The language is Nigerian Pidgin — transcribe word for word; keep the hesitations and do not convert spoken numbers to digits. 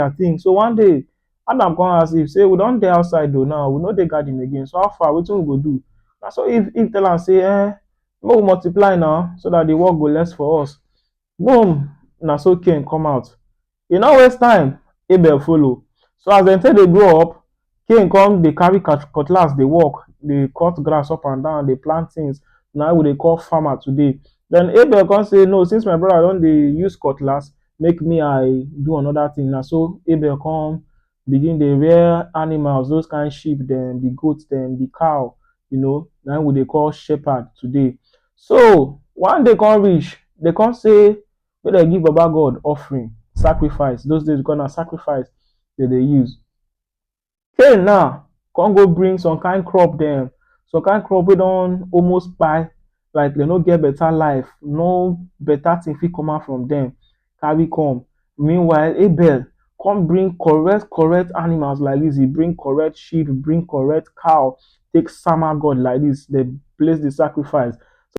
their thing. So one day, Adam come ask Eve, say, "We don dey outside though now, we no dey garden again. So how far? Wetin we go do?" Na so Eve, Eve tell am say, "Eh, make we multiply now, so that the work go less for us." Boom! Na so Cain come out. E no waste time, Abel follow. So as dem take dey grow up, Cain come dey carry cut- cutlass, dey work, dey cut grass up and down, dey plant things. Na we dey call farmer today. Then Abel come say, "No, since my brother don dey use cutlass, make me I do another thing." Na so Abel come begin dey rear animals, those kind sheep dem, the goat dem, the cow, you know, na we dey call shepherd today. So one day come reach, they come say, make dem give Baba God offering, sacrifice. Those days, because na sacrifice dem dey use. Cain now come go bring some kind crop dem, some kind crop wey don almost kpai, like dem no get better life, no better thing fit come out from dem, carry come. Meanwhile, Abel come bring correct, correct animals like this. He bring correct sheep, bring correct cow, take sama God like this. They place the sacrifice.